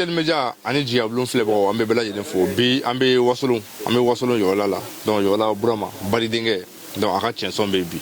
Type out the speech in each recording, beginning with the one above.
Actuel Media ani Jigiyabulon filɛbagaw, an bɛ bɛɛ lajɛlen fo. Bi an bɛ Wasolon, an bɛ Wasolon Yɔrɔla la. Donc Yɔrɔla Burama Bari denkɛ, donc a ka tiɲɛsɔn bɛ bi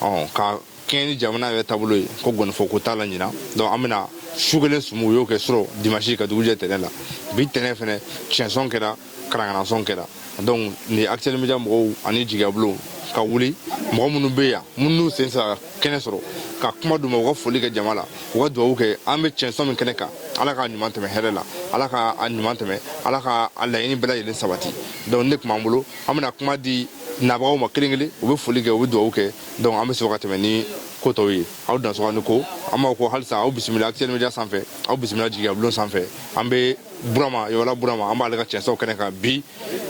ɔ ka kɛɲɛ ni jamana yɛrɛ taabolo ye, ko gɔnifɔ ko t'a la ɲinan. Donc an bɛna su kelen sumu, u y'o kɛ surɔ dimanche ka dugu jɛ tɛnɛ la. Bi tɛnɛ fɛnɛ tiɲɛsɔn kɛra, karankanasɔn kɛra. Donc ni Actuel Media mɔgɔw ani Jigiyabulon ka wuli, mɔgɔ minnu bɛ yan, minnu sen sera kɛnɛ sɔrɔ ka kuma d'u ma, u ka foli kɛ jama la, u ka dugawu kɛ. An bɛ tiɲɛsɔn min kɛnɛ kan, Ala k'a ɲuman tɛmɛ hɛrɛ la, Ala ka a ɲuman tɛmɛ, Ala ka a laɲini bɛɛ lajɛlen sabati. Donc ne tun b'an bolo, an bɛna kuma di nabagaw ma kelen kelen, u bɛ foli kɛ, u bɛ dugawu kɛ. Donc an bɛ sɔrɔ ka tɛmɛ ni ko tɔw ye. Aw dansɔgɔ ni ko an b'aw ko halisa aw bisimila Actuel Media sanfɛ, aw bisimila Jigiyabulon sanfɛ. An bɛ Burama, Yɔrɔla Burama, an b'ale ka tiɲɛsɔn kɛnɛ kan bi,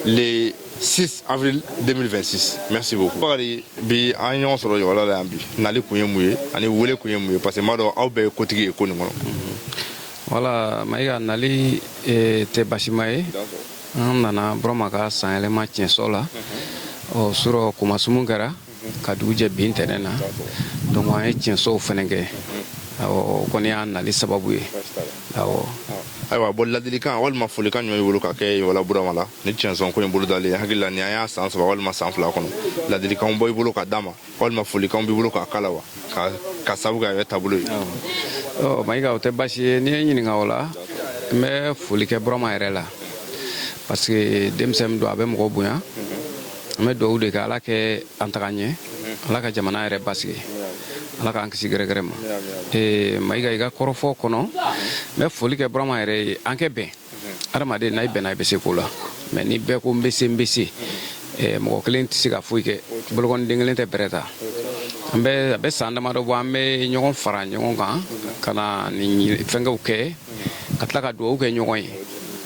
le 6 avril 2026. Merci beaucoup. Bakari, bi an ye ɲɔgɔn sɔrɔ Yɔrɔla la yan bi. Nali kun ye mun ye ani wele kun ye mun ye? Parce que n b'a dɔn aw bɛɛ ye kotigi ye ko nin kɔnɔ. Wala Mayiga, nali tɛ basima ye. An nana Burama ka sanyɛlɛma tiɲɛsɔ la. Ɔ surɔ kumasumu kɛra ka dugu jɛ bin tɛnɛ na, donc an ye tiɲɛsɔw fɛnɛ kɛ. Awɔ, o kɔni y'an nali sababu ye, awɔ. Ayiwa, bɔn, ladilikan walima folikan jumɛn b'i bolo ka kɛ Yɔrɔla Burama la ni tiɲɛsɔn ko in bolo dalen? Hakili la ni an y'a san 3 walima san 2 kɔnɔ, ladilikanw bɔ i bolo ka d'a ma walima folikanw b'i bolo k'a kala wa ka sababu kɛ a yɛrɛ taabolo ye? Ɔ Mayiga, o tɛ baasi ye. N'i ye n ɲininka o la, n bɛ foli kɛ Burama yɛrɛ la, parce que denmisɛnnin don, a bɛ mɔgɔ bonya. An bɛ dugawu de kɛ, Ala kɛ an taga ɲɛ, Ala ka jamana yɛrɛ basigi, Ala k'an kisi gɛrɛgɛrɛ ma. Mayiga, i ka kɔrɔfɔ kɔnɔ, n bɛ foli kɛ Burama yɛrɛ ye. An kɛ bɛn, adamaden n'a bɛnna, i bɛ se ko la. Mais ni bɛɛ ko n bɛ se, n bɛ se, mɔgɔ kelen tɛ se ka foyi kɛ, bolokɔniden kelen tɛ bɛrɛ ta. An bɛ a bɛ san damadɔ bɔ, an bɛ ɲɔgɔn fara ɲɔgɔn kan ka na nin fɛnkɛw kɛ, ka tila ka dugawu kɛ ɲɔgɔn ye.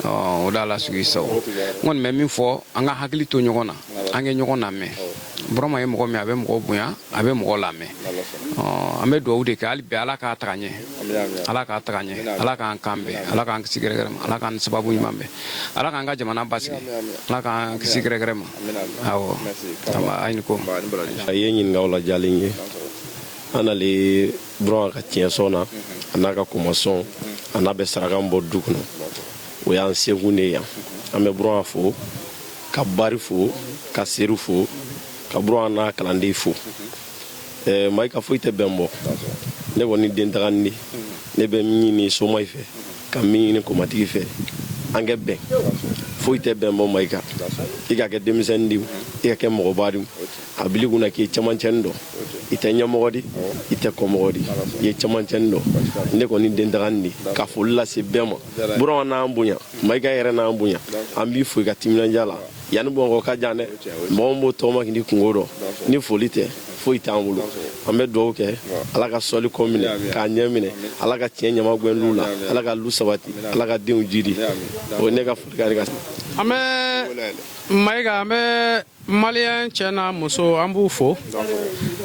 O da la sigi sago. N kɔni bɛ min fɔ, an ka hakili to ɲɔgɔn na, an kɛ ɲɔgɔn lamɛn. Burama ye mɔgɔ min, a bɛ mɔgɔ bonya, a bɛ mɔgɔ lamɛn. An bɛ dugawu de kɛ hali bi, Ala k'a taga ɲɛ, Ala k'a taga ɲɛ, Ala k'an kan bɛn, Ala k'an kisi gɛrɛgɛrɛ ma, Ala k'an sababu ɲuman bɛn, Ala k'an ka jamana basigi, Ala k'an kisi gɛrɛgɛrɛ ma. Awɔ, a ni ko. A ye ɲininka o la diyalen ye. An nalen Burama ka tiɲɛsɔn na, a n'a ka komasɔn, a n'a bɛ saraka bɔ du kɔnɔ, o y'an sekun de ye yan. An bɛ Burama fo, ka Bari fo, ka Seru fo, ka Burama n'a kalanden fo. Mayiga, foyi tɛ bɛn bɔ. Ne kɔni den tagani de, ne bɛ min ɲini somayi fɛ, ka min ɲini komatigi fɛ, an kɛ bɛn. Foyi tɛ bɛn bɔ. Mayiga, i ka kɛ denmisɛnnin di, i ka kɛ mɔgɔba di, a bili kunna k'i camancɛnin dɔn. I tɛ ɲɛmɔgɔ di, i tɛ kɔmɔgɔ di, i ye camancɛnin dɔn. Ne kɔni den tagani de, ka foli lase bɛɛ ma. Burama n'an bonya, Mayiga yɛrɛ n'an bonya, an b'i fo i ka timinandiya la. Yanni Bamakɔ ka jan dɛ, mɔgɔ min b'o tɔgɔma k'i kungo dɔn, ni foli tɛ, foyi t'an bolo. An bɛ dugawu kɛ, Ala ka sɔli kɔ minɛ k'a ɲɛ minɛ, Ala ka tiɲɛ ɲama gwɛn lu la, Ala ka lu sabati, Ala ka denw jidi. O ye ne ka foli ka. An bɛ Mayiga, an bɛ Maliyɛn cɛ n'a muso, an b'u fo.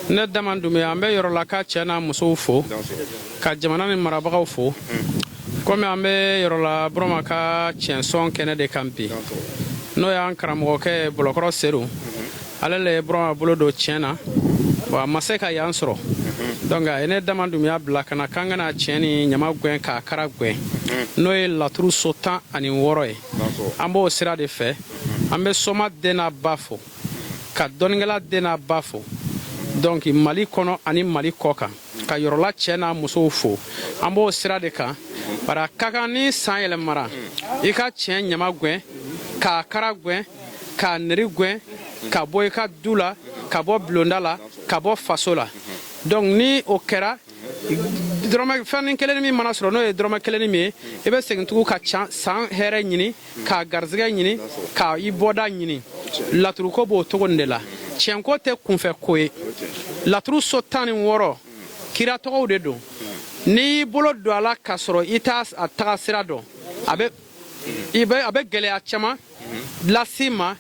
Ne Dama Dunbiya, an bɛ Yɔrɔlaka cɛ n'a musow fo, ka jamana ni marabagaw fo. Komi an bɛ Yɔrɔla Burama ka tiɲɛsɔn kɛnɛ de kan bi, n'o y'an karamɔgɔkɛ Bɔlɔkɔrɔ Seru, ale le ye Burama bolo don tiɲɛ na wa a ma se ka yan sɔrɔ. Donc a ye ne Dama Dunbiya bila ka na k'an kana tiɲɛ ni ɲama gwɛn k'a kara gwɛn, n'o ye laturu so 16 ye. An b'o sira de fɛ. An bɛ soma den n'a ba fo, ka dɔnnikɛla den n'a ba fo, donc Mali kɔnɔ ani Mali kɔ kan, ka Yɔrɔla cɛ n'a musow fo. An b'o sira de kan, bari a ka kan ni san yɛlɛmara, i ka tiɲɛ ɲama gwɛn k'a kara gwɛn k'a neri gwɛn ka bɔ i ka du la, ka bɔ bulonda la, ka bɔ faso la. Donc ni o kɛra, dɔrɔmɛ fɛn kelen min mana sɔrɔ, n'o ye dɔrɔmɛ kelen min ye, i bɛ segin tugun ka san hɛrɛ ɲini, k'a garisɛgɛ ɲini, ka i bɔda ɲini. Laturuko b'o cogo nin de la. Tiɲɛko tɛ kunfɛ ko ye. Laturu so 16, kira tɔgɔw de don. N'i y'i bolo don a la k'a sɔrɔ i t'a a taga sira dɔn, a bɛ i bɛ a bɛ gɛlɛya caman las'i ma.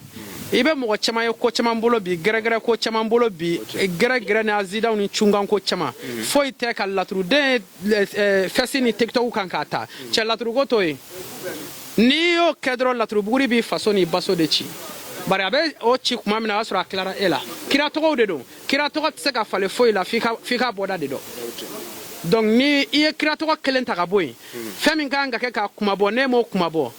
I bɛ mɔgɔ caman ye ko caman bolo bi, gɛrɛgɛrɛ ko caman bolo bi, gɛrɛgɛrɛ ni azidaw ni cungan ko caman. Foyi tɛ ka laturuden fɛsi ni TikTok kan k'a ta. Cɛ, laturuko t'o ye. N'i y'o kɛ dɔrɔn, laturubuguri b'i faso n'i baso de ci. Bari a bɛ o ci tuma min na, o y'a sɔrɔ a tilara e la. Kira tɔgɔw de don. Kira tɔgɔ tɛ se ka falen foyi la f'i ka bɔda de dɔn. Donc ni i ye kira tɔgɔ kelen ta ka bɔ yen, fɛn min kan ka kɛ k'a kumabɔ, n'e m'o kumabɔ,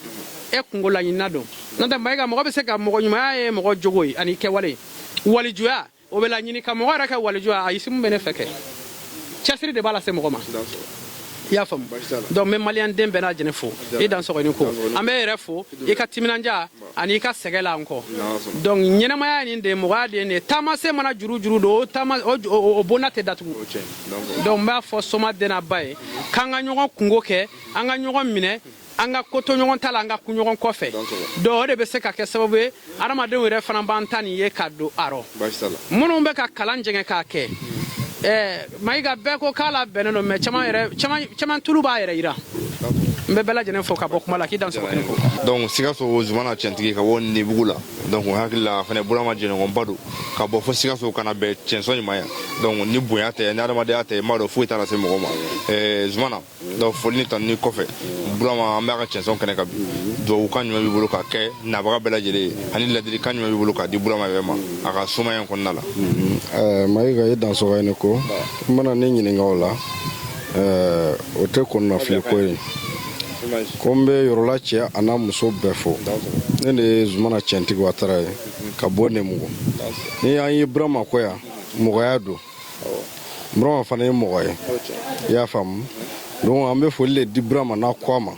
e kungo laɲinina don. N'o tɛ, Mayiga, mɔgɔ bɛ se ka mɔgɔ ɲumanya ye mɔgɔ jogo ye ani kɛwale. Walijuya, o bɛ laɲini ka mɔgɔ yɛrɛ kɛ walijuya. A isimu bɛ ne fɛ kɛ, cɛsiri de b'a lase mɔgɔ ma, i y'a faamu. Donc n bɛ maliyɛn den bɛɛ lajɛlen fo. I dansɔgɔ ni ko an bɛ yɛrɛ fo i ka timinanja ani i ka sɛgɛ la an kɔ. Donc ɲɛnamaya ye nin de ye, mɔgɔya de ye nin ye. Taamasen mana juru juru don, o taama o bonda tɛ datugu. Donc n b'a fɔ soma den n'a ba ye k'an ka ɲɔgɔn kungo kɛ, an ka ɲɔgɔn minɛ, an ka ko to ɲɔgɔn ta la, an ka kun ɲɔgɔn kɔfɛ. Donc o de bɛ se ka kɛ sababu ye, adamadenw yɛrɛ fana b'an ta nin ye ka don a rɔ. Minnu bɛ ka kalan jɛngɛ k'a kɛ, Mayiga, bɛɛ ko k'a la bɛnnen don, mais caman yɛrɛ caman tulu b'a yɛrɛ yira. N bɛ bɛɛ lajɛlen fo ka bɔ kuma la k'i dan sɔgɔ kɛnɛ ko. Donc Sikaso, Zumana tiɲɛtigi ka bɔ Nebugu la. Donc o hakili la fɛnɛ, Burama jɛɲɔgɔnba don ka bɔ fo Sikaso ka na bɛn tiɲɛsɔn in ma yan. Donc ni bonya tɛ, ni adamadenya tɛ, n b'a dɔn foyi t'a lase mɔgɔ ma. Zumana, donc foli ni tanuni kɔfɛ, Burama, an b'a ka tiɲɛsɔn kɛnɛ kan bi. Duwawu kan jumɛn b'i bolo ka kɛ nabaga bɛɛ lajɛlen ye, ani ladilikan jumɛn b'i bolo k'a di Burama yɛrɛ ma a ka sumaya in kɔnɔna la? Mayiga, i dansɔgɔ ye ne ko n mana ne ɲininka o la, o tɛ kɔnɔnafili ko ye ko n bɛ yɔrɔla cɛ a n'a muso bɛɛ fo. Ne de ye Zumana tiɲɛtigi Watara ye ka bɔ Nemugu. Ni an ye Burama ko yan, mɔgɔya don. Burama fana ye mɔgɔ ye, i y'a faamu. Donc an bɛ foli de di Burama n'a kɔ ma,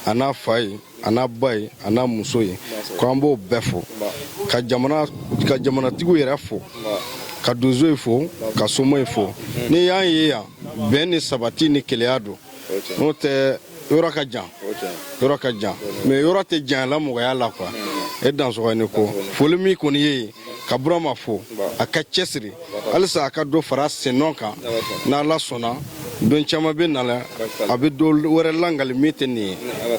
a n'a fa ye, a n'a ba ye, a n'a muso ye, ko an b'o bɛɛ fo, ka jamana ka jamanatigiw yɛrɛ fo, ka donso ye fo, ka somo ye fo. Ni y'an ye yan, bɛn ni sabati ni keleya don. N'o tɛ, yɔrɔ ka jan, yɔrɔ ka jan, mais yɔrɔ tɛ janyala mɔgɔya la quoi. E dansɔgɔ ni ko foli min kɔni ye ka Burama fo, a ka cɛsiri halisa, a ka dɔ fara sennɔ kan. N'Ala sɔnna, don caman bɛ na la, a bɛ dɔ wɛrɛ langali min tɛ nin ye.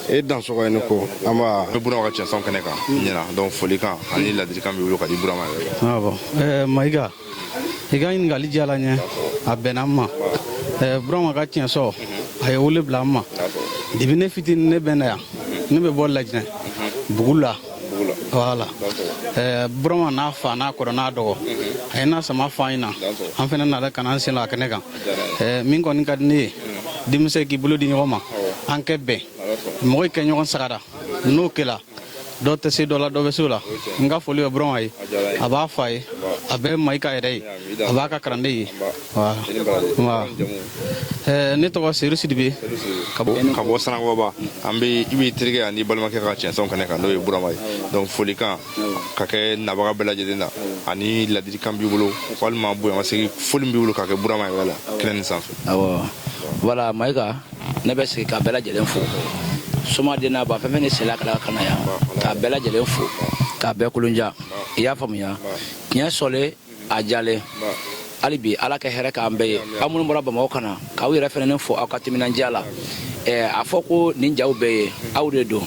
E dansɔgɔ ni ko an b'a An bɛ Burama ka tiɲɛsɔn kɛnɛ kan ɲina. Donc folikan ani ladilikan b'i bolo ka di Burama yɛrɛ ma. Awɔ, Mayiga, i ka ɲininkali diyara n ye, a bɛnna n ma. Burama ka tiɲɛsɔ, a ye wele bila n ma depuis ne fitinin. Ne bɛ na yan, ne bɛ bɔ Lajinɛ bugu la. Voilà, Burama n'a fa n'a kɔrɔ n'a dɔgɔ, a ye n'a sama fa in na, an fɛnɛ nana ka na an sen a kɛnɛ kan. Min kɔni ka di ne ye, denmisɛn k'i bolo di ɲɔgɔn ma, an kɛ bɛn, mɔgɔ kɛ ɲɔgɔn sagara. N'o kɛla, dɔ tɛ se dɔ la, dɔ bɛ se o la. N ka foli bɛ Burama ye, a b'a fa ye, a bɛ Mayiga yɛrɛ ye, a b'a ka kalanden ye. Voilà, ne tɔgɔ Seyidu Sidibe. Ka bɔ Sanakɔba, an bɛ i b'i terikɛ ani balimakɛ ka tiɲɛsɔn kɛnɛ kan, n'o ye Burama ye. Donc folikan ka kɛ nabaga bɛɛ lajɛlen na, ani ladilikan b'i bolo walima bonyamasegin foli min b'i bolo ka kɛ Burama yɛrɛ la kɛnɛ nin sanfɛ. Awɔ, voilà, Mayiga, ne bɛ sigi ka bɛɛ lajɛlen fo, somaden n'a ba fɛn fɛn ni sela ka ka na yan, k'a bɛɛ lajɛlen fo, k'a bɛɛ kolonja, i y'a faamuya. Tiɲɛ sɔlen a jalen, hali bi Ala ka hɛrɛ k'an bɛɛ ye. Aw minnu bɔra Bamakɔ ka na, k'aw yɛrɛ fɛnɛ fo aw ka timinandiya la. A fɔ ko nin jaw bɛɛ ye aw de don.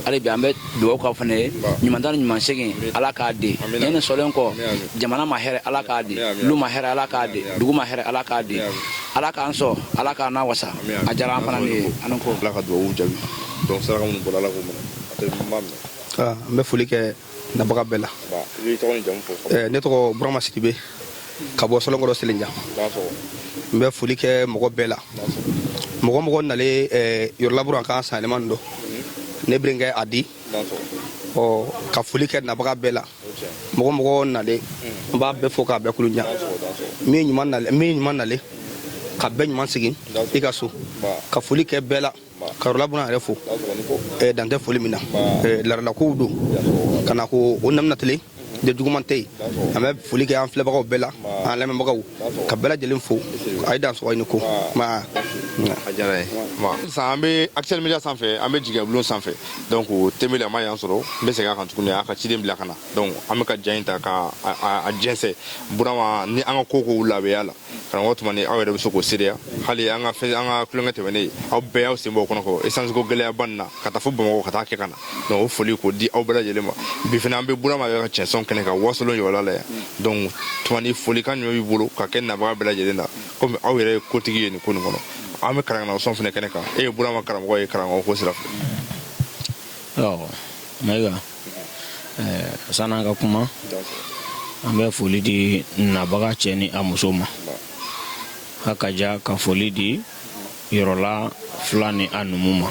Hali bi an bɛ dugawu k'aw fɛnɛ ye, ɲuman ni ɲuman segin Ala k'a di. Ɲɛ nin sɔlen kɔ, jamana ma hɛrɛ, Ala k'a di, lu ma hɛrɛ, Ala k'a di, dugu ma hɛrɛ, Ala k'a di. Ala k'an sɔn, Ala k'an n'a wasa. A diyara an fana ni ye, ani ko. Ala ka dugawu jaabi. Donc saraka minnu bɔra, Ala k'o minɛ. A tɛ n b'a minɛ. N bɛ foli kɛ nabaga bɛɛ la. I b'i tɔgɔ ni jamu fɔ. Ne tɔgɔ Burama Sidibe ka bɔ Sɔlɔnkɔrɔ Selenjan. N bɛ foli kɛ mɔgɔ bɛɛ la, mɔgɔ mɔgɔ nalen yɔrɔlaburu kan san yɛlɛma nin dɔ ne birinkɛ a di ɔ ka foli kɛ nabaga bɛɛ la, mɔgɔ mɔgɔ nalen, n b'a bɛɛ fo k'a bɛɛ kulu ɲa. Min ɲuman nalen, min ɲuman nalen, ka bɛɛ ɲuman segin i ka so, ka foli kɛ bɛɛ la, ka yɔrɔlaburu yɛrɛ fo dan tɛ foli min na. Laadalakow don ka na ko o namina telen de juguman tɛ yen. An bɛ foli kɛ an filɛbagaw bɛɛ la, an lamɛnbagaw, ka bɛɛ lajɛlen fo. A ye dan sɔgɔ i ni ko ma. A diyara n ye. Sisan an bɛ Actuel Media sanfɛ, an bɛ jigiya bulon sanfɛ. Donc Tembeli, a ma yan sɔrɔ, n bɛ segin a kan tuguni, a y'a ka ciden bila ka na. Donc an bɛ ka ja in ta ka a jɛnsɛn. Burama, ni an ka ko kow labɛnya la, karamɔgɔ Tumani, aw yɛrɛ bɛ se k'o seereya. Hali an ka fɛn, an ka tulonkɛ tɛmɛnen, aw bɛɛ y'aw sen bɔ o kɔnɔ kɔ essence ko gɛlɛyaba nin na ka taa fo Bamakɔ ka taa kɛ ka na. Donc o foli k'o di aw bɛɛ lajɛlen ma. Bi fana, an bɛ Burama yɛrɛ ka tiɲɛsɔn kɛnɛ kan Wasolon yɔrɔla la yan. Donc Tumani, folikan jumɛn b'i bolo ka kɛ nabaga bɛɛ lajɛlen na, komi aw yɛrɛ ye kotigi ye nin ko nin kɔnɔ? An bɛ karamɔgɔ fana kɛnɛ kan, e ye Burama karamɔgɔ ye karamɔgɔ ko sira fɛ. Ɔ Mayiga, san'an ka kuma, an bɛ foli di nabaga cɛ ni a muso ma. A ka ja ka foli di. Yɔrɔla fila ni a numu ma.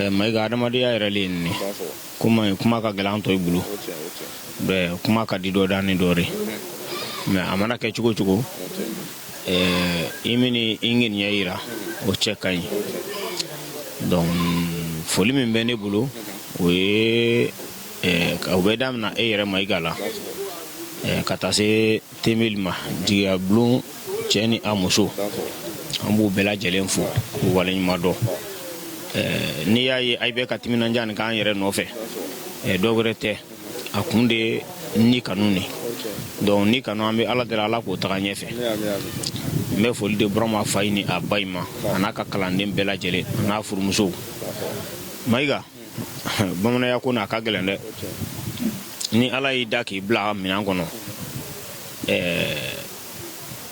Mayiga, adamadenya yɛrɛ le ye nin ye. Komi kuma ka gɛlɛn an tɔ i bolo, kuma ka di dɔ da ni dɔ de, mais a mana kɛ cogo cogo, i min i ŋaniya yira, o cɛ ka ɲi. Donc foli min bɛ ne bolo, o ye o bɛ daminɛ e yɛrɛ Mayiga la, ka taa se Temeli ma, jigiya bulon cɛ ni a muso, an b'u bɛɛ lajɛlen fo k'u waleɲuman dɔn. N'i y'a ye a bɛ ka timinandiya nin k'an yɛrɛ nɔfɛ, dɔ wɛrɛ tɛ, a kun de ye ni kanu de. Donc ni kanu, an bɛ Ala deli, Ala k'o taga ɲɛfɛ. N bɛ foli di Burama fa in ni a ba in ma, a n'a ka kalanden bɛɛ lajɛlen, a n'a furumusow. Mayiga, bamananya ko n'a ka gɛlɛn dɛ. Ni Ala y'i da k'i bila minɛn kɔnɔ,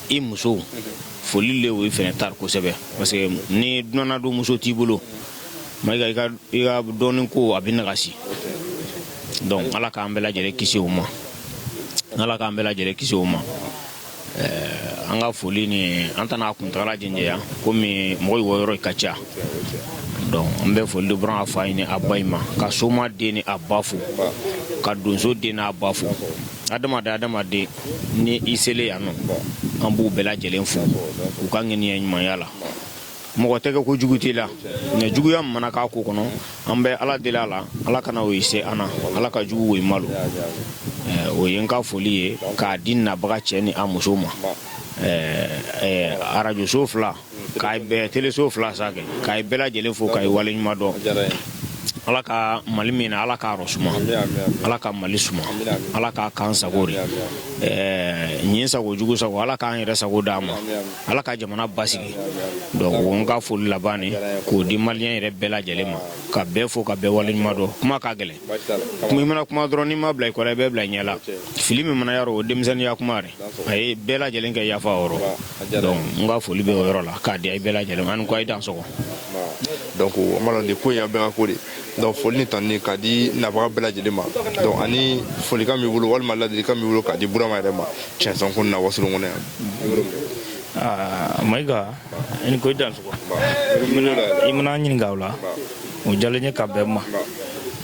i muso foli le o fɛnɛ tari kosɛbɛ, parce que ni dunanadon muso t'i bolo, Mayiga, i ka dɔɔni ko a bɛ nagasi. Donc Ala k'an bɛɛ lajɛlen kisi o ma, Ala k'an bɛɛ lajɛlen kisi o ma. An ka foli ni an tɛna a kuntagala jɛnjɛya, komi mɔgɔ wɔyɔrɔ ka ca. Donc an bɛ foli di Burama fa in ni a ba in ma, ka soma den ni a ba fo, ka donso den n'a ba fo, adamaden adamaden ni i selen yan nɔ, an b'u bɛɛ lajɛlen fo u ka ŋaniya ɲumanya la. Mɔgɔ tɛ kɛ ko jugu t'i la, nka juguya min mana k'a ko kɔnɔ, an bɛ Ala deli a la, Ala kana o se an na, Ala ka jugu o malo. O ye n ka foli ye k'a di nabaga cɛ ni a muso ma. Arajoso fila k'a bɛɛ, teleso fila sa kɛ, k'a bɛɛ lajɛlen fo, k'a waleɲuman dɔn. Ala ka Mali min na, Ala k'a rɔ suma, Ala ka Mali suma, Ala k'a kan sago de ɲin sago jugu sago, Ala k'an yɛrɛ sago d'an ma, Ala ka jamana basigi. Donc o n ka foli laban ni k'o di maliyɛn yɛrɛ bɛɛ lajɛlen ma, ka bɛɛ fo, ka bɛɛ waleɲuman dɔn. Kuma ka gɛlɛn, kuma i mana kuma dɔrɔn, n'i ma bila i kɔrɔ, i bɛ bila i ɲɛ la. Fili min mana yarɔ, o denmisɛnninya kuma de, a ye bɛɛ lajɛlen kɛ yafa o yɔrɔ. Donc n ka foli bɛ o yɔrɔ la k'a di a bɛɛ lajɛlen ma. Ani ko a ye dan sɔgɔ. Donc an b'a dɔn nin ko in y'an bɛɛ ka ko de. Donc foli ni tanuni k'a di nabaga bɛɛ lajɛlen ma. Donc ani folikan b'i bolo walima ladilikan b'i bolo k'a di Burama yɛrɛ ma tiɲɛsɔn ko na Wasolon kɔnɔ yan. Mayiga, i ni ko, i dansogo. I mana ɲininka o la, o diyalen ye ka bɛn ma.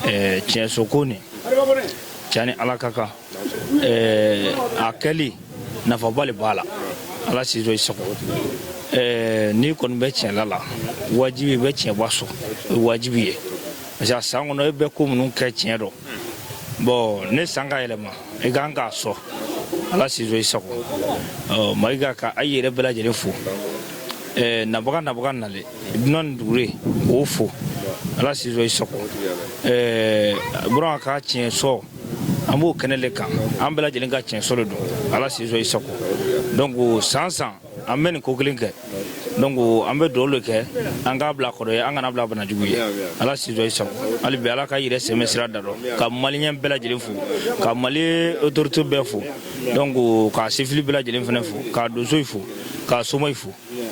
Tiɲɛso ko nin, tiɲɛ ni Ala ka kan, a kɛli nafaba le b'a la. Ala sizo i sago. N'i kɔni bɛ tiɲɛla la, wajibi i bɛ tiɲɛba sɔn, o ye wajibi ye, parce que a san kɔnɔ e bɛ ko minnu kɛ tiɲɛ dɔ bɔn, ne san ka yɛlɛma, i kan k'a sɔn. Ala sizo i sago. Mayiga, ka a yɛrɛ bɛɛ lajɛlen fo, nabaga nabaga nale dunan ni dugure, k'o fo. Ala sizo i sago. Burama ka tiɲɛ sɔn, an b'o kɛnɛ le kan, an bɛɛ lajɛlen ka tiɲɛ sɔn de don. Ala sizo i sago. Donc san san an bɛ nin ko kelen kɛ. Donc an bɛ dugawu de kɛ, an k'a bila kɔrɔ ye, an kana bila banajugu ye. Ala sizo i sago. Hali bi, Ala ka yɛrɛ sɛmɛ sira da dɔn, ka maliyɛn bɛɛ lajɛlen fo, ka Mali autorité bɛɛ fo, donc ka sifili bɛɛ lajɛlen fana fo, ka donsow fo, ka somaw fo.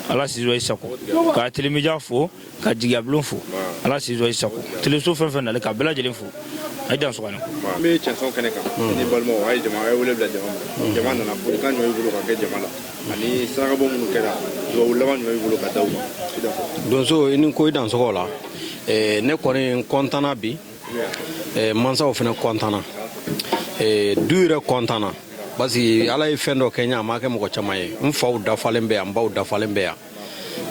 Ala sizo i sago. Ka telemija fo, ka jigiyabulon fo. Ala sizo i sago. Teleso fɛn fɛn nale, ka bɛɛ lajɛlen fo. A ye dan sɔgɔni. An bɛ tiɲɛsɔn kɛnɛ kan ni balimaw, a ye jama, a ye wele bila jama ma. Jama nana, folikan jumɛn b'i bolo ka kɛ jama la, ani sarakabɔ minnu kɛra, dugawu laban jumɛn b'i bolo ka da u ma? I dan sɔgɔ. Donso, i ni ko, i dan sɔgɔ la. Ne kɔni n kɔntanna bi, mansaw fana kɔntanna, du yɛrɛ kɔntanna, parce que Ala ye fɛn dɔ kɛ n ye, a ma kɛ mɔgɔ caman ye. N faw dafalen bɛ yan, n baw dafalen bɛ yan,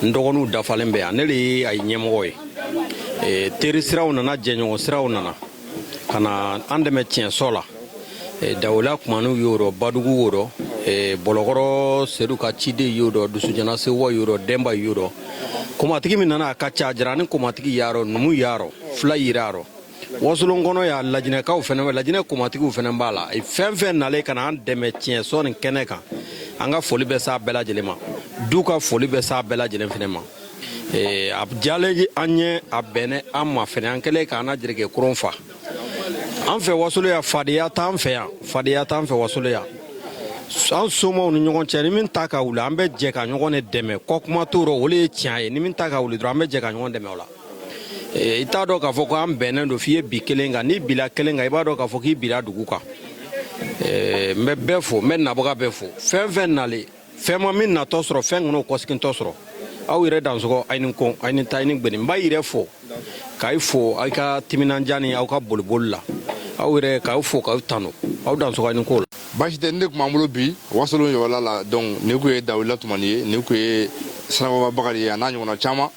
n dɔgɔninw dafalen bɛ yan, ne de ye a ɲɛmɔgɔ ye. Teri siraw nana, jɛɲɔgɔn siraw nana ka na an dɛmɛ tiɲɛsɔ la. Dawola kumaniw y'o dɔn, Badugu y'o dɔn, Bɔlɔkɔrɔ Sedu ka ciden y'o dɔn, Dusujana Sewa y'o dɔn, Denba y'o dɔn. Komatigi min nana, a ka ca jara ni komatigi y'a rɔ, numu y'a rɔ, fila yira a rɔ. Wasolon kɔnɔ yan, lajinɛkaw fɛnɛ, lajinɛ komatigiw fɛnɛ b'a la. Fɛn fɛn nalen ka na an dɛmɛ tiɲɛsɔ nin kɛnɛ kan, an ka foli bɛ s'a bɛɛ lajɛlen ma. Du ka foli bɛ s'a bɛɛ lajɛlen fɛnɛ ma. A diyalen an ye, a bɛnɛ an ma fɛnɛ. An kɛlen k'an na jereke koron fa an fɛ Wasolo yan, fadenya t'an fɛ yan, fadenya t'an fɛ Wasolo yan. An somaw ni ɲɔgɔn cɛ, ni min ta ka wuli, an bɛ jɛ ka ɲɔgɔn de dɛmɛ. Kɔkuma t'o rɔ, o le ye tiɲɛ ye. Ni min ta ka wuli dɔrɔn, an bɛ jɛ ka ɲɔgɔn dɛmɛ o la. I t'a dɔn k'a fɔ ko an bɛnnen don f'i ye bi kelen kan. N'i bila kelen kan, i b'a dɔn k'a fɔ k'i bila dugu kan. N bɛ bɛɛ fo, n bɛ nabaga bɛɛ fo. Fɛn fɛn nalen, fɛn ma min natɔ sɔrɔ, fɛn kana o kɔsigintɔ sɔrɔ. Aw yɛrɛ dansɔgɔ, aw ni kɔn, aw ni ta, aw ni gbɛni. N b'a yɛrɛ fo k'aw fo aw ka timinandiya ni aw ka boliboli la. Aw yɛrɛ k'aw fo k'aw tanu. Aw dansɔgɔ, aw ni ko la. Baasi tɛ. Nin de tun b'an bolo bi Wasolon Yɔrɔla la. Donc nin tun ye Dawula Tumani ye, nin tun ye Sanababa Bakari ye, a n'a ɲɔgɔnna caman,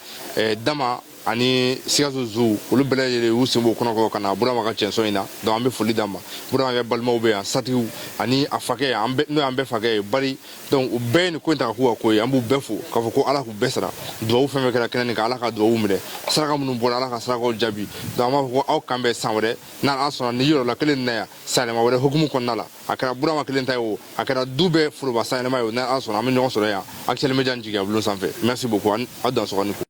Dama ani Sikaso Zu, olu bɛɛ lajɛlen y'u sen b'o kɔnɔ ka na Burama ka cɛnsɔn in na. Donc an bɛ foli d'a ma. Burama yɛrɛ balimaw bɛ yan, satigiw ani a fakɛ, an bɛɛ n'o y'an bɛɛ fakɛ ye Bari. Donc u bɛɛ ye nin ko in ta ka k'u ka ko ye. An b'u bɛɛ fo k'a fɔ ko Ala k'u bɛɛ sara. Duwawu fɛn fɛn kɛra kɛnɛ nin kan, Ala ka duwawu minɛ. Saraka minnu bɔra, Ala ka sarakaw jaabi. Donc an b'a fɔ ko aw kan bɛn san wɛrɛ, n'Ala sɔnna, ni yɔrɔla kelen na yan sanyɛlɛma wɛrɛ hukumu kɔnɔna la. A kɛra Burama kelen ta ye o, a kɛra du bɛɛ foroba sanyɛlɛma ye o, n'Ala sɔnna, an bɛ ɲɔgɔn sɔrɔ yan Actuel Media jigiya bulon sanfɛ. Merci beaucoup, aw dansɔgɔ ni ko.